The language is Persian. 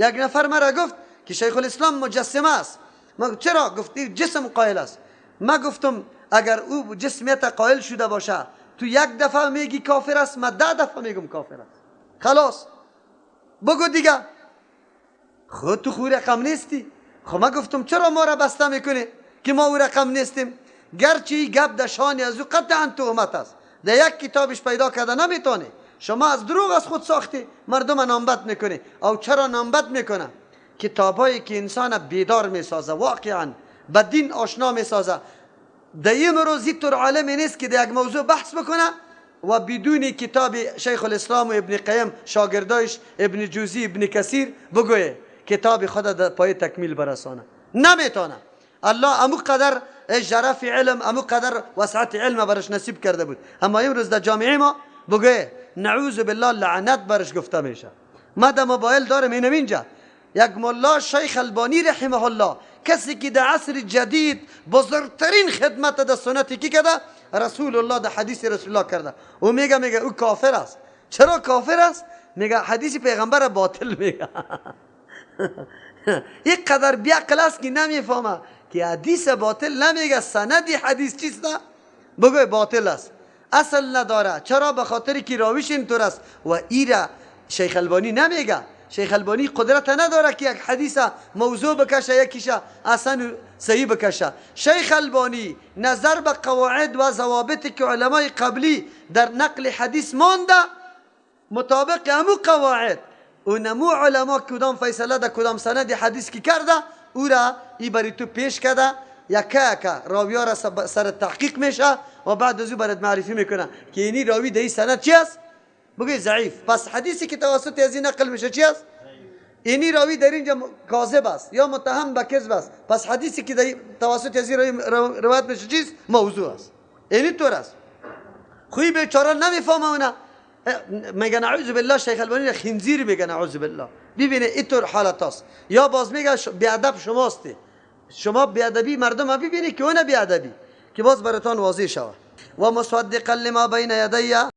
یک نفر مرا گفت که شیخ الاسلام مجسمه است. ما چرا؟ گفت جسم قائل است. ما گفتم اگر او جسمیت قائل شده باشه تو یک دفعه میگی کافر است، ما 10 دفعه میگم کافر است. خلاص بگو دیگه، خود تو خو رقم نیستی. خب ما گفتم چرا ما را بسته میکنی که ما او رقم نیستیم؟ گرچه این گپ در شان از او قطعا تهمت است، در یک کتابش پیدا کرده نمیتونه. شما از دروغ از خود ساختی، مردم نامبد میکنی. او چرا نامبد میکنه؟ کتابایی که انسان بیدار میسازه، واقعا به دین آشنا میسازه. در این روز طور عالمی نیست که در یک موضوع بحث بکنه و بدون کتاب شیخ الاسلام و ابن قیم شاگردایش ابن جوزی ابن کثیر بگویه کتاب خود در پای تکمیل برسانه. نمیتونه. الله امو قدر جرف علم، امو قدر وسعت علم برش نصیب کرده بود. اما امروز در جامعه ما بگویه نعوذ بالله لعنت برش گفته میشه. ما در موبایل دارم اینم اینجا یک ملا شیخ البانی رحمه الله، کسی که در عصر جدید بزرگترین خدمت در سنت کی کرده؟ رسول الله، در حدیث رسول الله کرده. او میگه او کافر است. چرا کافر است؟ میگه حدیث پیغمبر باطل میگه. این قدر بیعقل است که نمیفهمه که حدیث باطل نمیگه، سند حدیث چیست؟ بگوی باطل است، اصل نداره. چرا؟ به خاطر که راویش اینطور است. و ایره شیخ البانی نمیگه. شیخ البانی قدرت نداره که یک حدیث موضوع بکشه، یکیشه اصلا صحیح بکشه. شیخ البانی نظر به قواعد و ضوابط که علمای قبلی در نقل حدیث مانده، مطابق همو قواعد و نمو علما کدام فیصله در کدام سند حدیث کی کرده او را ای بری تو پیش کرده، یکه یکه راوی را سر تحقیق میشه و بعد از او برات معرفی میکنه که اینی راوی در این سند چی است؟ بگوی ضعیف. پس حدیثی که توسط از این نقل میشه چی است؟ اینی راوی در اینجا کاذب است یا متهم به کذب است. پس حدیثی که در توسط از این روایت میشه چیست؟ موضوع است. اینی طور است. خوی بیچاره نمیفهمه اونا، میگه نعوذ بالله شیخ البانی خنزیر میگه نعوذ بالله. ببینه اینطور حالت است. یا باز میگه بیادب شماستی، شما بیادبی مردم ببینی که اون بیادبی که باز براتان واضح شود. و مصدقا لما بین یدی.